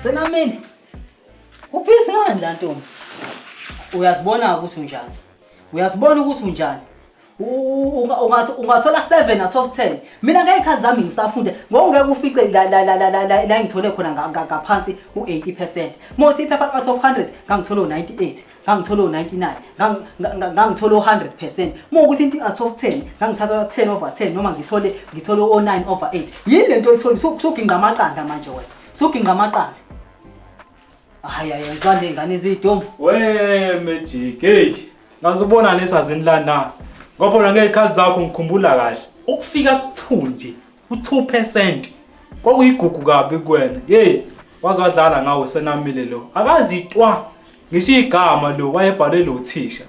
Senamile. Ubhizi ngani la ntombi? Uyazibona ukuthi unjani? Uyazibona ukuthi unjani? Ungathi ungathola 7 out of 10. Mina ngeyikhathi zami ngisafunda ngokungeke ufice la la la la la la ngithole khona ngaphansi u80%. Mothi iphepha out of 100 ngangithola u98. Ngangithola u-99, ngangithola u-100 percent. Uma ukuthi into out of 10, ngangithatha 10 over 10 noma ngithole ngithole o-9 over 8. Yini lento oyithola? Suginqa amaqanda manje wena. Suginqa amaqanda. Hayi hayi ngizwa lengane izidomu. We Magic, hey. Ngazubona lesazini lana. Ngoba wena ngezikhathi zakho ngikhumbula kahle. Ukufika ku-2 nje u-2% kwakuyigugu kabi kuwena yeyi waze wadlala ngawe senamile lo akazi twa ngisho igama lo wayebhalwe lo thisha.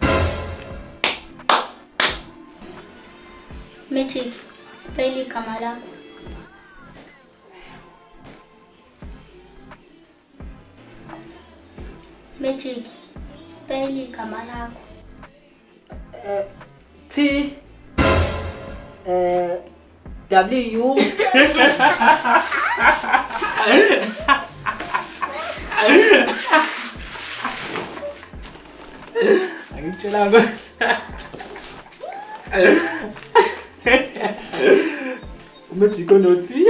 Magic, spell igama lakho. Magic, spell igama lakho. T W Angitshelanga. Umejiko nothi.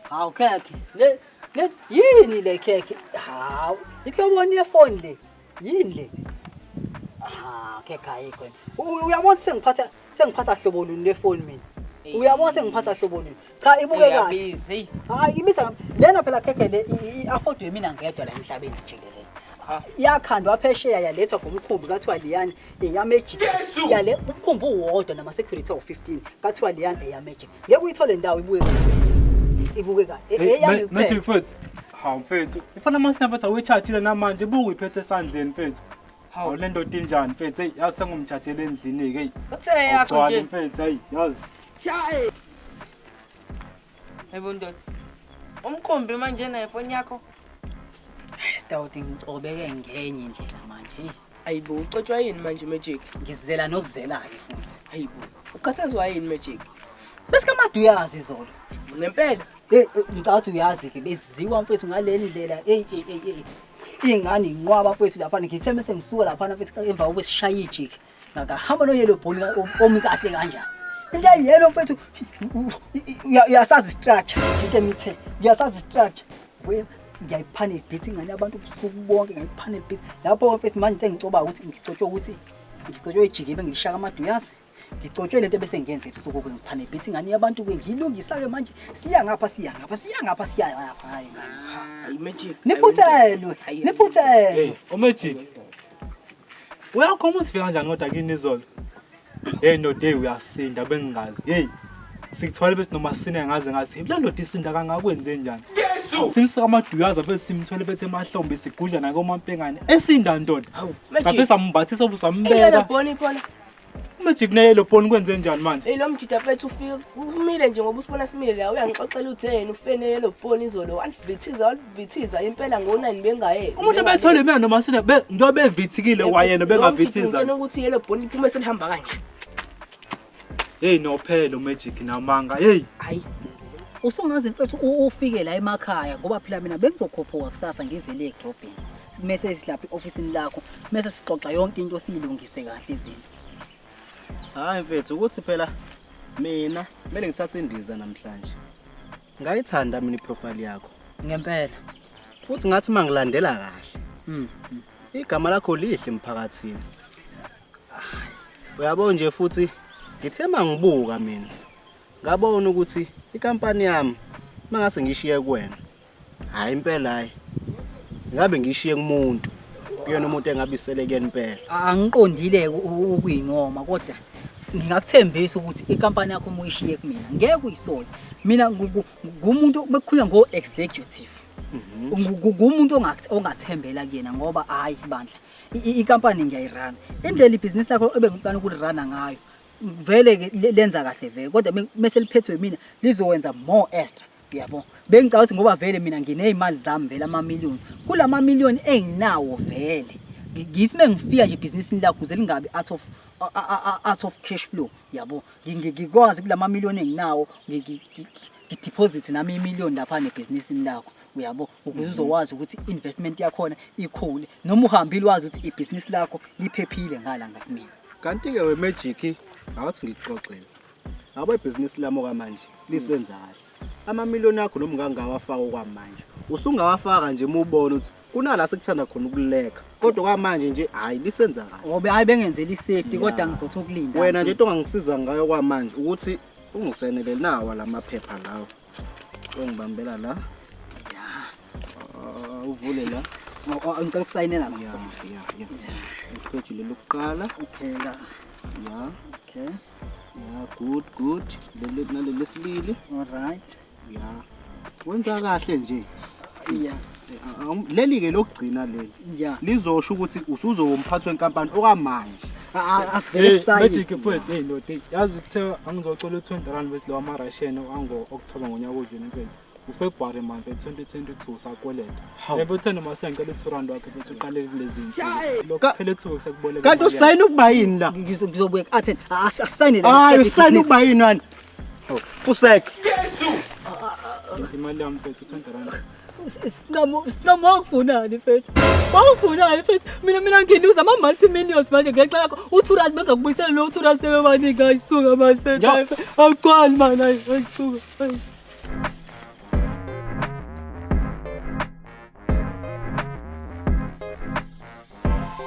Hawu khekhe. Le le yini le khekhe? Hawu, inhloboni yefoni le. Yini le? Ah, khekhe ayikho. Uyabona sengiphatha sengiphatha hlobo luni lefoni mina. Uyabona sengiphatha hlobo luni. Cha ibuke kahle. Iyabiza, eyi. Hayi ibiza lena phela khekhe le i-affordwe mina ngedwa la emhlabeni jikelele. Yakhandwa phesheya yalethwa ngomkhumbi kathiwa liyani eyaMagic. Yale umkhumbi uwodwa nama security awu-15 kathiwa liyani eyaMagic. Ngeke uyithole ndawo ibuke kahle. Ibuke kahle. Eyami kuphela. Magic mfethu. Hawu mfethu, ifana amasina mfethu awuyithathile namanje buka uyiphethe esandleni mfethu. Hawu le ndoda injani mfethu? Hey, yazi sengumjajele endlini ke. Hey. Uthe yakho Awugcwali nje. mfethu, hey, yazi. Yebo ndoda. Umkhumbi manje naye ifoni yakho. Sitawuthi ngicobeke ngenye indlela manje. Hey. Ayibo ucotshwa yini manje Magic? Ngizela nokuzela-ke futhi. Ayibo ukhathazwa yini Magic? Besikamade uyazi izolo. Ngempela? Hey, ngicabanga ukuthi uyazi-ke beziwa mfethu ngale ndlela. Hey, hey, hey, hey. Ingane inqwaba mfethu laphana ngithe mese ngisuka laphana mfethu emva kokuba sishaye ijiki. Ngakahamba noyellow bone omi kahle kanjani. Into eyelo mfethu uyasazi structure into emithe uyasazi structure. We ngiyayiphana ibhithi ingane yabantu ubusuku bonke ngiyayiphana ibhithi. Lapho mfethu manje into engicoba ukuthi ngicotshwe ukuthi ngicotshwe ijiki bengilishaka amaduyazi. Ngicotshwe lento bese ngiyenza ebusuku ke ngiphane ibhithi ingane yabantu ke ngilungisa ke manje siya ngapha siya ngapha siya ngapha siya ngapha hayi ngane. Hayi Magic. Niphuthelwe niphuthelwe. Hey, uMagic. Uyakhoma usifika kanjani kodwa kini izolo? Hey ndoda, hey uyasinda bengingazi. Hey. Sikuthwale bese noma sine ngaze ngathi le ndoda isinda kangakwenze njani? Simsika amaduyaza bese simthwele bethe emahlombe sigudla nakomampengane. Esinda ndoda. Hawu Magic. Sabe sambathisa Eyelo busambeka. bhoni phona. UMagic neyelo phone kwenze njani manje? Hey lo mjida mfethu ufike umile nje ngoba usibona simile la uyangixoxela utheni ufike neyelo bhoni izolo walivithiza walivithiza impela ngo9 bengayeki. Umuntu ebethole mina noma sine njengoba bevithikile kwayena bengavithiza. Ngitshela ukuthi yellow bhoni iphume selihamba kanje. Hey nophelo Magic namanga. Hey. Hayi. Usungaze mfethu ufike la emakhaya ngoba phela mina bengizokhuphuka kusasa ngize le edrobheni. Mese silapha e-ofisini lakho mese sixoxa yonke into siyilungise kahle izinto. Hayi mfethu ukuthi phela mina kumele ngithathe indiza namhlanje. Ngayithanda mina iprofile yakho. Ngempela. Futhi ngathi mangilandela kahle. Igama lakho lihle emphakathini. Uyabo nje futhi ngithe mangibuka mina ngabona ukuthi ikampani yami mangase ngishiye kuwena. Hayi impela hayi. Ngabe ngishiye kumuntu. Kuyena umuntu engabisele kuyena impela. Angiqondile ukuyinqoma kodwa ngingakuthembisa ukuthi ikampani yakho uma uyishiye kumina ngeke uyisole. Mina ngumuntu bekukhulunywa ngo-executive. Ngumuntu ongathembela kuyena ngoba hhayi bandla ikampani ngiyayirana. Indlela ibhizinisi lakho ebengiplana ukulirana ngayo vele ke lenza kahle vele kodwa mese liphethwe mina lizowenza more extra. Uyabo? Bengicabanga ukuthi ngoba vele mina nginezimali zami vele amamiliyoni. Kulamamiliyoni enginawo vele. Ngithi mengifika nje ebhizinisini lakho ukuze lingabi out of cash flow, yabo. Ngikwazi kulama million enginawo ngideposit nami imillion lapha nebhizinisini lakho, uyabo, ukuze uzokwazi ukuthi investment yakhona ikhule, noma uhambile wazi ukuthi ibhizinisi lakho liphephile ngala ngakumina. Kanti-ke we-Magic, awuthi ngikuxoxele. Yabo, ibhizinisi lami okwamanje lisenza kahle. Amamiliyoni akho noma ungangawafaka okwamanje, usungawafaka nje uma ubona ukuthi kunala sekuthanda khona ukuleka, kodwa kwamanje nje hhayi, lisenza kahle. Ngoba hayi, bengenzela i-safety, kodwa ngizothi ukulinda. Wena nje into ongangisiza ngayo kwamanje ukuthi ungisenele nawa la maphepha lawo ongibambela la. Ah, uvule la. Oh, ngicela ukusayinela la. Ya, ipheji leli lokuqala. Okay, la. Ya. Okay. Ya, good, good. Leli naleli lesibili. All right. Ya, wenza kahle nje. Ya. Leli-ke lokugcina leli lizosho ukuthi usuzoba umphathi wenkampani okwamanje. Asivele Hey, sisayine. Magic mfethu, hey ndoda, yazi uthe angizocela u-20 rand bese lo ama-Russian ango-October ngonyaka odlule mfethu. UFebruary month 2022 sakweleta. Yebo, uthe noma sengicela u-2 rand wakhe mfethu, uqale kulezi zinsuku. Lokho phela ethuke sekuboleka. Kanti imali yakhe. usayine ukuba yini la? Ngizobuya atheni, asisayine la. Hayi, usayine ukuba yini wani? Usek. Imali yami mfethu, 20 rand. Sinamo, Sinamo, wakufunani mfethu? Wakufunani mfethu? Mina ngiluza ama multi millions manje ngenxa yakho. U-2 rand bengakubuyisela lo 2 rand sebebaningi. Ayisuka manje mfethu. Awugcwali manje, ayisuka. Ayi.